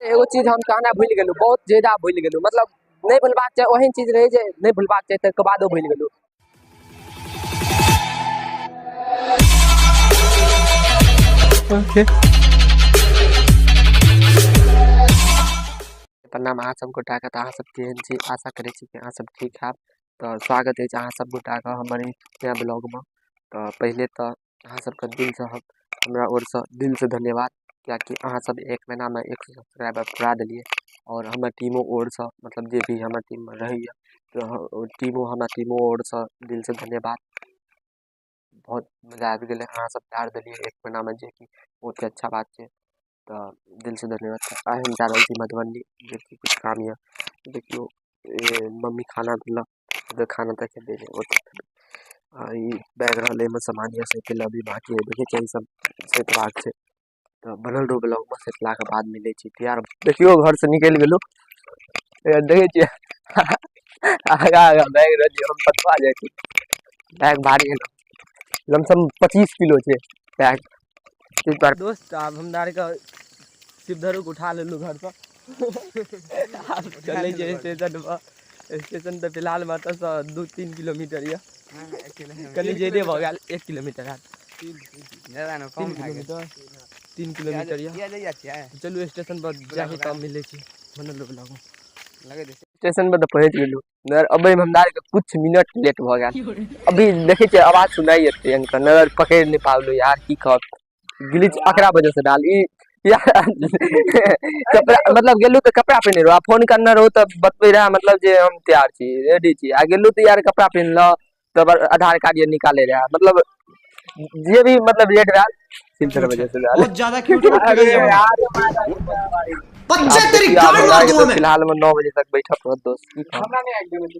एगो चीज हम कहना भूलि गेलहुँ, बहुत ज्यादा भूलि गेलहुँ, मतलब नहि भूलबाक चाही, ओहन चीज रहै जे नहि भूलबाक चाही, ताहिके बादो भूलि गेलहुँ। ओके, प्रणाम अहाँ सब गोटाके। तऽ अहाँ सब केहन छी? आशा करै छी कि अहाँ सब ठीक हैब। तऽ स्वागत अछि अहाँ सब गोटाके हमर ई नया ब्लॉगमे। तऽ पहिले तऽ अहाँ सबके दिलसँ हम हमरा ओरसँ दिलसँ धन्यवाद, किएकि अहाँ सब एक महीनामे 100 सब्सक्राइबर पुरा देलियै। आओर हमर टीमो ओरसँ, मतलब जे भी हमर टीममे रहैए, तऽ टीमो, हमरा टीमो ओरसँ दिलसँ धन्यवाद। बहुत मजा आबि गेलै, अहाँ सब प्यार देलियै एक महीनामे, जेकि बहुत ही अच्छा बात छै। तऽ दिलसँ धन्यवाद। आइ हम जा रहल छी मधुबनी, जेकि किछु काम यऽ। देखियौ, मम्मी खाना देलक, खाना तऽ खेबै नहि, ओतऽ आ ई बैग रहल, एहिमे सामान यऽ सैतै लए अभी बाकी यऽ। देखै छियै, ई सब सैतबाक छै। तऽ बनल रहू ब्लॉगमे, सैतलाके बाद मिलै छी। तैयार देखियौ, घरसँ निकलि गेलहुँ। देखै छियै, आगाँ आगाँ बैग रहल, हम पछुआ जाइ छी। बैग भारी है, लमसम 25 किलो छै बैग। दोस्त, आब हमरा आरके शिवधरो के उठा लेलहुँ घरसँ, आब चलै छै स्टेशन पर। स्टेशन तऽ फिलहालमे एतऽसँ 2-3 किलोमीटर यऽ, कनि ज्यादे भऽ गेल, 1 किलोमीटर हैत, 3 किलोमीटर, 3 किलोमीटर यऽ। चलू, स्टेशन पर जाके तब मिलै छी। बनल ब्लॉग। स्टेशन पर तऽ पहुँच गेलहुँ, मगर अबैमे हमरा आरके कुछ मिनट लेट भऽ गेल। अभी देखै छियै, आवाज सुनाइए ट्रेनके, मगर पकड़ि नहि पाबलहुँ यार। की कहब, ग्लिच अकरा वजह से डाल ई यार। कपड़ा मतलब गेलहुँ तऽ कपड़ा पहिने रहू, आ फोन करने रहू तऽ बतबै रहए, मतलब जे हम तैयार छी, रेडी छी। आ गेलहुँ तऽ यार कपड़ा पहिनलहुँ, तब आधार कार्ड ये निकाले रहे, मतलब जे भी मतलब लेट भेल, सिल्वर वजह से भेल। बहुत ज्यादा क्यूट अरे यार, बच्चे, आब तेरी देखियौ, आब गांड हमरा मार आरके दूंगा तऽ मैं। फिलहाल मे 9 बजे तक बैठऽ पड़त दोस्त। की कहब,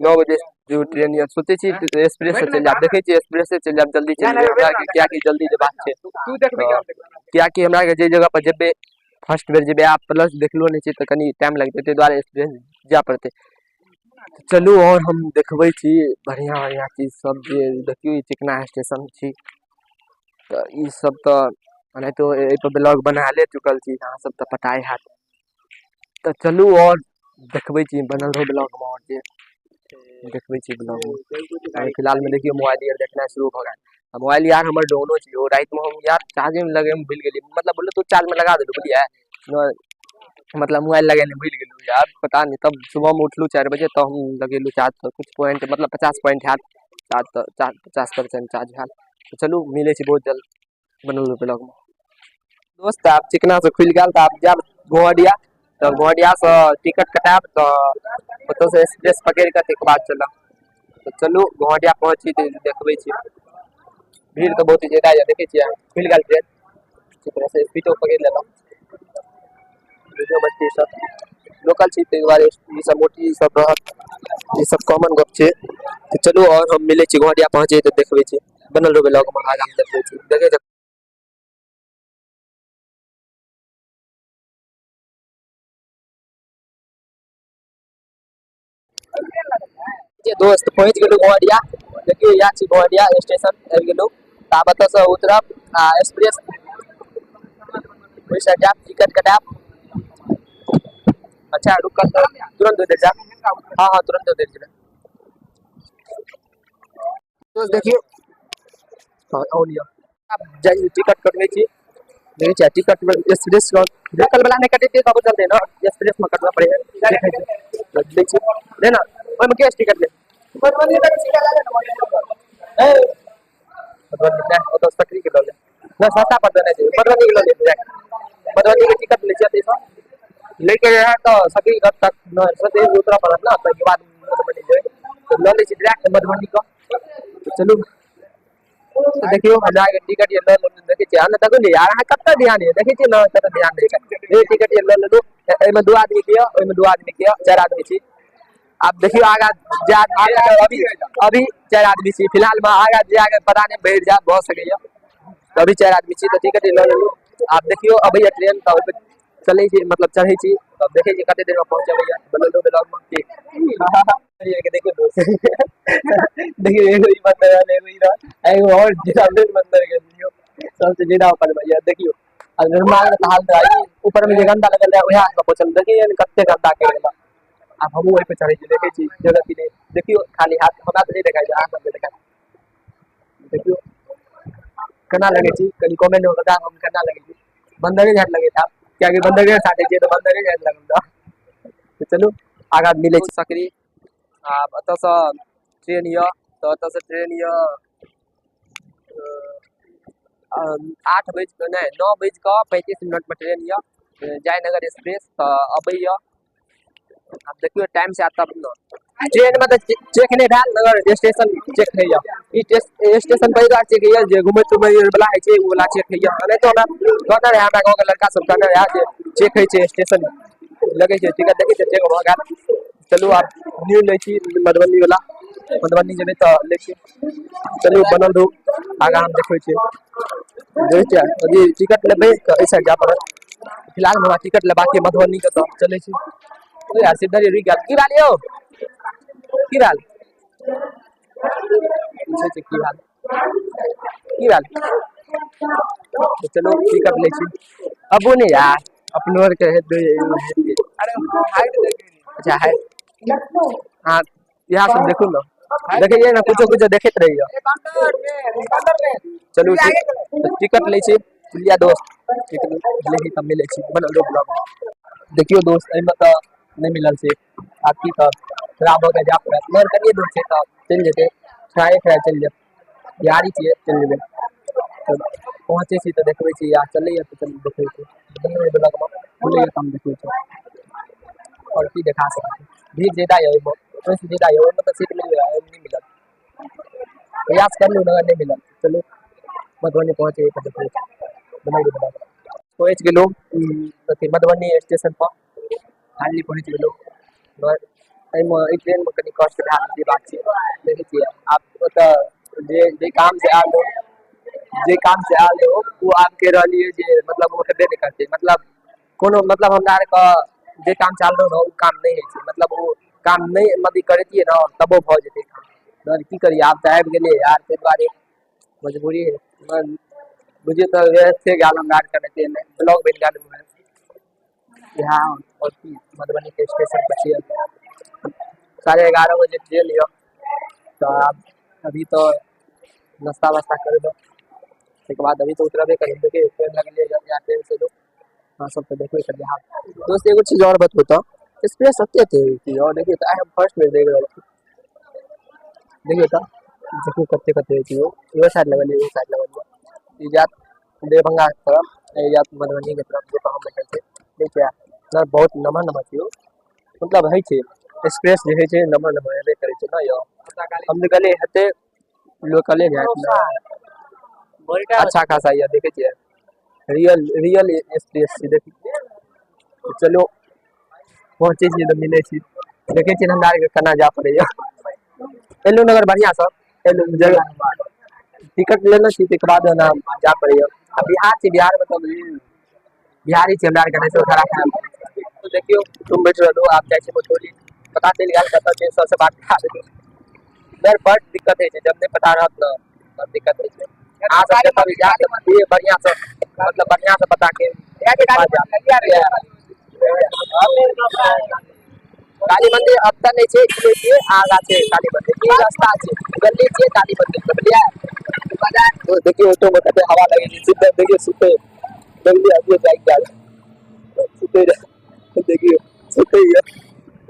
9 बजे जो ट्रेन यऽ, सोचै छी एक्सप्रेस से चलि जायब। देखै छी, एक्सप्रेस से चलि जायब, जल्दी चलि जायब हमरा आरके, कियाकि जल्दी जेबाक छै। कियाकि हमरा आरके जे जगह पर जेबै, फर्स्ट बेर जेबै, आ प्लस देखलो नहि छी, तऽ कनि टाइम लगतै, ताहि दुआरे एक्सप्रेस जाय पड़तै। चलू, आओर हम देखबै छी बढ़िआँ बढ़िआँ चीज सब। जे देखियौ, ई चिकना स्टेशन छी। तऽ ई सब तऽ एनाहितो एहिपर ब्लॉग बना ले चुकल छी, अहाँ सब तऽ पता हैत। तऽ चलू, आओर देखबै छी, बनल रहू ब्लॉगमे, आओर जे देखबै छी ब्लॉगमे। अभी फिलहालमे देखियौ, मोबाइल आर देखनाइ शुरू भऽ गेल। आ मोबाइल यार हमर डाउनो छै। ओ रातिमे हम यार चार्जेमे लगैमे भूलि गेलियै, मतलब ब्लूटूथ चार्जमे लगा देलहुँ, बुझलियै? मतलब मोबाइल लगेनाइ भूलि गेलहुँ यार, पता नहि। तब सुबहमे उठलहुँ 4 बजे, तब हम लगेलहुँ चार्ज, तऽ किछु पॉइंट, मतलब 50 पॉइंट हैत चार्ज, तऽ चार्ज 50% चार्ज हैत। तऽ चलू, मिलै छी बहुत जल्द, बनल रहू ब्लॉगमे। दोस्त, आब चिकनासँ खुलि गेल, तऽ आब जायब घोडिया। तऽ घोडियासँ टिकट कटायब, तऽ ओतऽसँ एक्सप्रेस पकड़ि कऽ ताहिके बाद चलब। तऽ चलू, घोडिया पहुँची तऽ देखबै छी। भीड़ तऽ बहुत ज्यादा यऽ, देखै छियै। खुलि गेल ट्रेन, चिकनासँ स्पीडो पकड़ि लेलहुँ। वीडियो मछली सब लोकल छी, ताहि दुआरे ई सब मोटी सब रहत, ई सब कॉमन गप छै। तऽ चलू, आओर हम मिलै छी घोडिया पहुँचे तऽ देखबै छी। बनल रहू ब्लॉगमे, आगाँ देखबै छी। देखै जे दोस्त, पहुँच गेलहुँ घोडिया। देखियौ, इएह छी घोडिया स्टेशन, आबि गेलहुँ। तऽ आब एतऽसँ उतरब आ एक्सप्रेस ओहिसँ जायब, टिकट कटायब। अच्छा रुकल तऽ तुरंत उतरि जायब। हँ हँ, तुरंत उतरि जेबै। दोस्त देखियौ, हँ, ऑन यऽ। आब जाइ, टिकट कटबै छी। देखै छियै, टिकट एक्सप्रेस लोकल वाला नहि कटेतै तब चलतै ने, एक्सप्रेस मे कटबऽ पड़ै है। देखै छी, दै छी, ले ना, ओहिमे के टिकट ले। मधुबनी तक सीधा लए ले ने। मधुबनी नहि, ओतऽ सकरी के लऽ ले नहि, सस्ता पड़तै। नहि छै, मधुबनी के लऽ ले। मधुबनी के टिकट लै छियै, ताहिसँ लैके रहै तऽ सकरी तक सकरी उतरऽ पड़त ने, ताहिके बाद मधुबनी जेबै। तऽ लऽ लै छी डायरेक्ट मधुबनी के। चलू, तऽ देखियौ, हमरा आरके टिकट ये लऽ लेलहुँ। देखै छियै ने, देखू ने यार, अहाँ कतऽ ध्यान यऽ? देखै छियै ने, कतऽ ध्यान दै छै। ये टिकट ये लऽ लेलहुँ। एहिमे 2 आदमी के यऽ, ओहिमे 2 आदमी के यऽ, 4 आदमी छी। आब देखियौ, आगाँ जे आदमी, अभी अभी 4 आदमी छी फिलहाल मे। आगाँ जे आगे पता नहि, बढ़ि जाय, भऽ सकैए। तऽ अभी 4 आदमी छी, तऽ टिकट लऽ लेलहुँ। आब देखियौ, अबैया ट्रेन तऽ ओहिपर चलै छी, मतलब चढ़ै छी। तब देखै छी कते देरमे पहुँचबैया। बनल रहू ब्लॉगमे। की देखियौ दोस्त, देखियौ, एगो ई बन्दर रहल, एगो ई रहल, एगो आओर जेना बन्दर के। देखियौ, सबसे ज्यादा ऊपर भैया, देखियौ। आ रुमाल के हाल रहे ऊपर में जे गंदा लगल रहे ओएह के पोछल। देखिए ने कते गंदा कर गेल। आब हमहूँ ओहि पर चढ़ै छी, देखै छी जगह की नहि। देखियौ खाली हाथ हमरा तऽ नहि देखाइ छै, अहाँ सबके देखाइ। देखियौ केना लगै छी, कनि कमेंट में बतायब हम केना लगै छी। बन्दरे झाट लगै छै कियाकि बन्दरे साटै छियै तऽ बन्दरे झाट लगै छै। तऽ चलू आगाँ मिलै छी सकरी। आब एतऽसँ ट्रेन यऽ, तऽ एतऽसँ ट्रेन यऽ 8 बजि कऽ नहि 9 बजि कऽ 35 मिनटमे ट्रेन यऽ जयनगर एक्सप्रेस। तऽ अबैए, आब देखियौ टाइम से आयत तब ने। ट्रेनमे तऽ चेक नहि भेल, मगर स्टेशन चेक होइए। ई स्टेशन पर एहि दुआरे चेक होइए जे घुमै तुमै वला होइ छै, ओ वला चेक होइए। नहि तऽ हमरा कहने रहै, हमरा गाँवके लड़का सब कहने रहै जे चेक होइ छै स्टेशन, लगै छै टिकट देखै छै, चेक भऽ गेल। चलू आब न्यू लै छी मधुबनी वला, मधुबनी जेबै तऽ लै छी। चलू बनल रहू, आगाँ हम देखबै छी। देखै छियै यदि टिकट लेबै तऽ एहि साइड जाय पड़त। फिलहाल हमरा टिकट लेबाक यऽ मधुबनीके, तऽ चलै छी। ओ यार सिद्धरी रुकि गेल। की भेल यौ, की भेल? पूछै छै की भेल, की भेल? तऽ चलू टिकट लै छी। अबू ने यार, अपनो आरके हेतै। अच्छा है, हाँ इएह सब देखू ने, देखिए ने कुछो कुछो देखैत रहिए। चलू टिकट लै छी। लिया दोस्त, टिकट लै छी तब मिलै छी। बनल रहू ब्लॉग में। देखियौ दोस्त, एहिमे तऽ नहि मिलल छै, आब की करब, खराब भऽ के जाय पड़त। मगर कनिए दूर छै तऽ चलि जेतै, ट्राई ट्राई चलि जायब, बिहारी छियै, चलि जेबै। तऽ पहुँचै छी तऽ देखबै छी, या चलैए तऽ चलू देखबै छी। बनल ब्लॉग में, खुलैए तऽ हम देखबै छी। आओर की देखा सकै छी, भीड़ ज्यादा यऽ ओहिमे, ओहिसँ ज्यादा यऽ। ओहिमे तऽ सीट मिल गेल, ओहिमे नहि मिलल। प्रयास करलहुँ मगर नहि मिलल। चलू मधुबनी पहुँचे तऽ देखबै छी। बनल ब्लॉग। पहुँच गेलहुँ अथी मधुबनी स्टेशन पर, फाइनली पहुँच गेलहुँ। मगर एहिमे एहि ट्रेनमे कनि कष्ट भए गेल बात छै। देखै छियै आब ओतऽ जे जे काम से आयल रहौ, जे काम से आयल रहौ, ओ आब कहि रहलियै जे मतलब ओ हेबे नहि करतै। मतलब कोनो मतलब हमरा आरके जे काम से आयल रहौ ने, ओ काम नहि होइ छै। मतलब ओ काम नहि मतलब करैतियै ने तबो भऽ जेतै काम। मगर की करियै, आब तऽ आबि गेलियै यार, ताहि दुआरे मजबूरी है। बुझियौ तऽ व्यस्थे गेल हमरा आरके, नहि ब्लॉग बनि गेल इएह। आओर की, मधुबनीके स्टेशन पर छियै, 11:30 बजे ट्रेन यऽ। तऽ आब अभी तऽ नाश्ता वास्ता करबै, ताहिके बाद अभी तऽ उतरबे करी। देखियौ ट्रेन लगलियै या ट्रेन से अहाँ सब तऽ देखबे करियै। हाँ दोस्त, एगो चीज आओर बतबू तऽ एक्सप्रेस एते एते होइ छै? आओर देखियौ तऽ आइ हम फर्स्ट बेर देख रहल छी। देखियौ तऽ देखियौ कते कते होइ छै। इहो साइड लगल यऽ, इहो साइड लगल यऽ। ई जायत दरभंगाके तरफ, ई जायत मधुबनीके तरफ, जे हम बैठल छी। ठीक छै, बहुत नमहर नमहर छै यौ। मतलब होइ छै एक्सप्रेस जे होइ छै नमहर नमहर हेबे करै छै ने यौ। हम तऽ कहलियै हेतै लोकले जायत ने, अच्छा खासा यऽ। देखै छियै रियल रियल एक्सप्रेस छै। देखियौ, चलू पहुँचै छियै तऽ मिलै छी। देखै छियै हमरा आरके केना जाय पड़ैया। एलहुँ नगर बढ़िआँसँ एलहुँ, जगह टिकट लेने छी, ताहिके बाद ने जाय पड़ैया। आ बिहार छी, बिहारमे तऽ बिहारी छी हमरा आरके, नहि खड़ा खड़ा। देखियौ तुम बैठ रहलहुँ, आब जाइ छी मधुबनी। पता चलि गेल कतऽ छै, सबसँ बात करा देलहुँ। सर बड दिक्कत होइ छै, जब नहि पता रहत ने तब दिक्कत होइ छै। अहाँ सब जतऽ भी जायब तऽ बढ़िआँ से मतलब बढ़िआँ से पता के। काली मंदिर अब तक नहीं छै, ई छै आगा छै काली मंदिर, ई रास्ता छै, गली छै काली मंदिर, समझलियै? तो देखियौ ऑटो में कते हवा लगै छै। सीधा देखियौ सुते देखलियै, अभियो जाइक गेल सुते रहे। देखियौ सुते यऽ,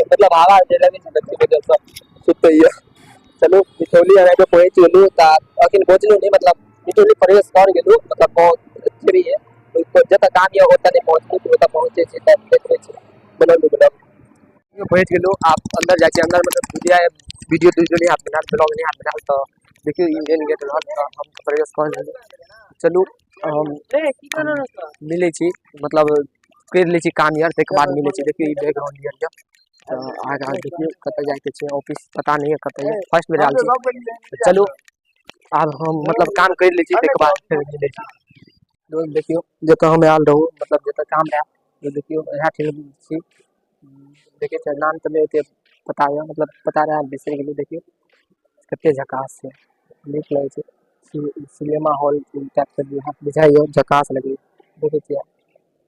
मतलब हवा जे लगै छै देखियौ वजह से सुते यऽ। चलू मिठौली हम पहुँच गेलहुँ, तऽ अखन पहुँचलहुँ नहि, मतलब मिठौली प्रवेश कर गेलहुँ, मतलब बहुत जे भी है जतऽ काम यऽ ओतऽ नहि पहुँचलहुँ। ओतऽ पहुँचै छी तऽ देखबै छी। बनल बनल पहुँच गेलहुँ, आब अन्दर जाइ छी। अन्दर मतलब वीडियो वीडियो वीडियो नहि हाथ बनायल, ब्लॉग नहि हाथ बनायल। तऽ देखियौ ई मेन गेट रहल, तऽ हम प्रवेश कऽ लेलहुँ। चलू हम मिलै छी, मतलब करि लै छी काम यार, ताहिके बाद मिलै छी। देखियौ ई बैकग्राउंड यार यऽ, तऽ आगाँ देखियौ कतऽ जाइके छै। ऑफिस पता नहि यऽ कतऽ यऽ, फर्स्ट बेर आयल छी। चलू आब हम मतलब काम करि लै छी, ताहिके बाद फेर मिलै छी। दोस्त देखियौ जतऽ हम आयल रहू, मतलब जतऽ काम रहए, देखियौ इएह ठिन छी। देखै छियै, नाम तऽ नहि ओते पता यऽ, मतलब पता रहए बिसरि गेलियै। देखियौ कते झकास छै, नीक लगै छै। सिनेमा हॉल टाइपके बुझाइए, झकास लगैए। देखै छियै,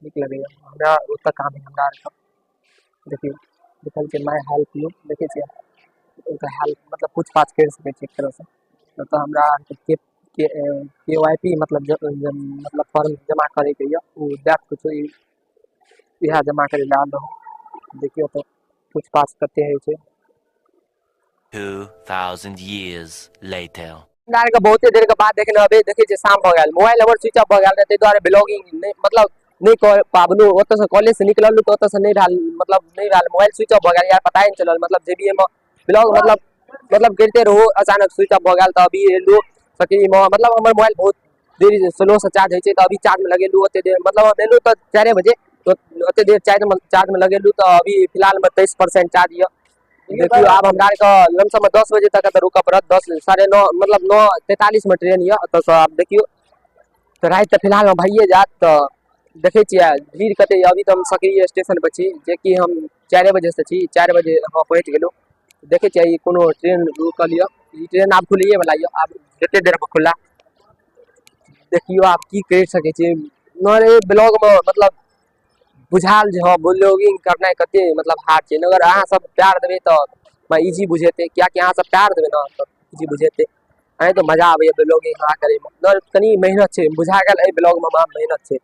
नीक लगैए। हमरा ओतऽ काम हइ। हमरा आरके देखियौ, लिखल छै माय हेल्प यू। देखै छियै, ओतऽ हेल्प मतलब पूछ पाछ करि सकै छी एक तरहसँ। ओतऽ हमरा आरके के के के वाइ पी मतलब मतलब फॉर्म जमा करैके यऽ, ओ दैत किछो। इएह जमा करै लए आयल रहौं। देखियौ तऽ पूछ पाछ कते होइ छै। 2,000 years later. हमरा आरके बहुते देरके बाद देखने अबै, देखै छियै शाम भऽ गेल। मोबाइल हमर स्विच ऑफ भऽ गेल रहै, ताहि दुआरे ब्लॉगिंग नहि मतलब नहि कऽ पाबलहुँ। ओतऽसँ कॉलेजसँ निकललहुँ तऽ ओतऽसँ नहि भेल, मतलब नहि भेल। मोबाइल स्विच ऑफ भऽ गेल यार, पता नहि चलल। मतलब जेबीएमे ब्लॉग मतलब करिते रहू, अचानक स्विच ऑफ भऽ गेल। तऽ अभी एलहुँ सकरीमे। मतलब हमर मोबाइल बहुत देरी स्लोसँ चार्ज होइ छै, तऽ अभी चार्जमे लगेलहुँ। ओते देर मतलब हम एलहुँ तऽ 4 बजे, तऽ ओते देर चार्जमे लगेलहुँ, तऽ अभी फिलहालमे 23% चार्ज यऽ। देखियौ, आब हमरा आरके लमसममे 10 बजे तक एतऽ रुकऽ पड़त। 10, 9:30, मतलब 9:43मे ट्रेन यऽ एतऽसँ। आब देखियौ तऽ राति तऽ फिलहालमे भइए जायत। तऽ देखै छियै भीड़ कते यऽ। अभी तऽ हम सकरी स्टेशन पर छी, जेकि हम 4 बजेसँ छी। 4 बजे हम पहुँच गेलहुँ। देखै छियै, ई कोनो ट्रेन रुकल यऽ। ई ट्रेन आब खुलैए वला यऽ, आब जते देरमे खुला। देखियौ, आब की करि सकै छी। मगर ब्लॉगमे मतलब बुझायल जे हँ, ब्लॉगिंग करनाइ कते मतलब हार्ड छै। अगर अहाँ सब प्यार देबै तऽ इजी बुझेतै, कियाकि अहाँ सब प्यार देबै ने तऽ इजी बुझेतै। अहीं तऽ मजा आबैया ब्लॉगिंग हमरा करैमे, मगर कनि मेहनत छै। बुझा गेल, एहि ब्लॉगमे हमरा मेहनत छै।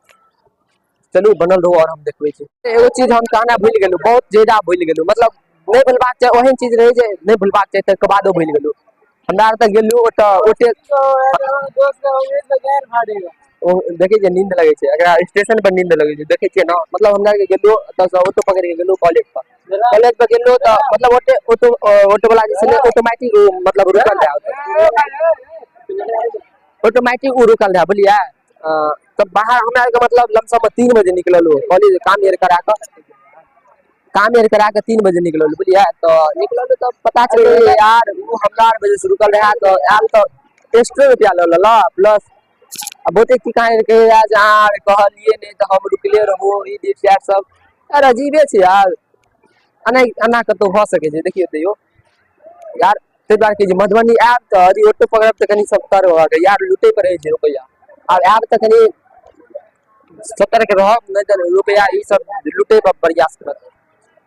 चलू, बनल रहू और हम देखबै छी। एगो चीज हम कहना भूलि गेलहुँ, बहुत ज्यादा भूलि गेलहुँ। मतलब नहि भूलबाक चाही, ओहन चीज रहै जे नहि भूलबाक चाही, तकर बादो भूलि गेलहुँ। हमरा आर तऽ गेलहुँ ओतऽ ओते ओ देखै छियै, नींद लगै छै एकरा। स्टेशन पर नींद लगै छै, देखै छियै ने। मतलब हमरा आरके गेलहुँ, ओतऽसँ ऑटो पकड़ि के गेलहुँ कॉलेज पर। कॉलेज पर गेलहुँ तऽ मतलब ओते ऑटो ऑटो वाला जे छलै, ऑटोमेटिक ओ मतलब रुकल रहै, ऑटोमेटिक ओ रुकल रहै, बुझलियै? तऽ बाहर हमरा आरके मतलब लमसममे 3 बजे निकललहुँ कॉलेज। काम आर करा कऽ, काम आर करा कऽ 3 बजे निकललहुँ, बुझलियै? तऽ निकललहुँ तऽ पता चललै यार, ओ हमरा आर बजे से रुकल रहै, तऽ आयल तऽ एक्स्ट्रो रुपया लऽ लेलक। प्लस आ बहुते की कहाँ कहैया जे अहाँ कहलियै नहि तऽ हम रुकले रहू। ई दिस सब यार अजीबे छै यार। एना एना कतहु भऽ सकै छै? देखियौ तैयो यार, ताहि दुआरे कहै छी, मधुबनी आयब तऽ यदि ऑटो पकड़ब तऽ कनि सतर्क रहबाक। यार, लूटै पर रहै छै रुपैआ। आब आयब तऽ कनि सतर्क रहब, नहि तऽ रुपैआ ई सब लूटै पर प्रयास करत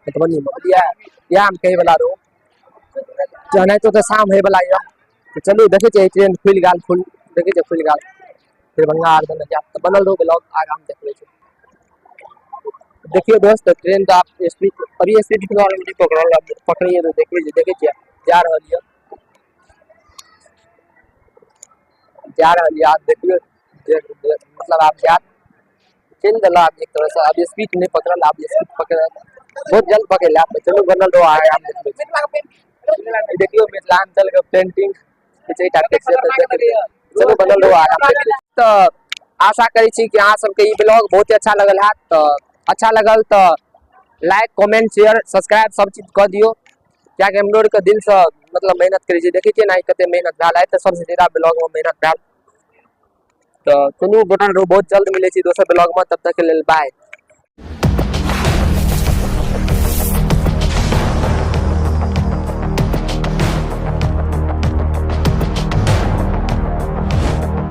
मधुबनीमे, बुझलियै? इएह हम कहै वला रहूँ। एनाहितो तऽ शाम होइवला यऽ, तऽ चलू, देखै छियै ट्रेन खुलि गेल। फुल देखै छियै, खुलि गेल। दरभंगा आर दने जायत तऽ बनल रहू ब्लॉग, आगाँ हम देखबै छी। देखियौ दोस्त, ट्रेन तऽ आब स्पीड, अभी स्पीड फिलहाल नहि पकड़ल, पकड़ैए तऽ देखबै छी। देखै छियै, जा रहल यऽ, जा रहल यऽ। आब देखियौ, मतलब आब जायत, चलि देलक आब एक तरहसँ। आब स्पीड नहि पकड़ल, आब स्पीड पकड़त, बहुत जल्द पकड़ि लेब। तऽ चलू, बनल रहू, आगाँ हम देखबै छी। देखियौ, मिथिलाञ्चलके पेंटिंग किछु एहि टाइपके छै। तऽ देखियौ, चलू, बनल रहू, आगाँ देखबै। तऽ आशा करै छी कि अहाँ सबके ई ब्लॉग बहुते अच्छा लगल हैत। तऽ अच्छा लगल तऽ लाइक, कमेंट, शेयर, सब्सक्राइब सब चीज कऽ दियौ, कियाकि हमरो आरके दिलसँ मतलब मेहनत करै छी। देखै छियै ने, आइ कते मेहनत भेल। आइ तऽ सबसँ ज्यादा ब्लॉगमे मेहनत भेल। तऽ चलू, बनल रहू, बहुत जल्द मिलै छी दोसर ब्लॉगमे। तब तक के लेल बाय।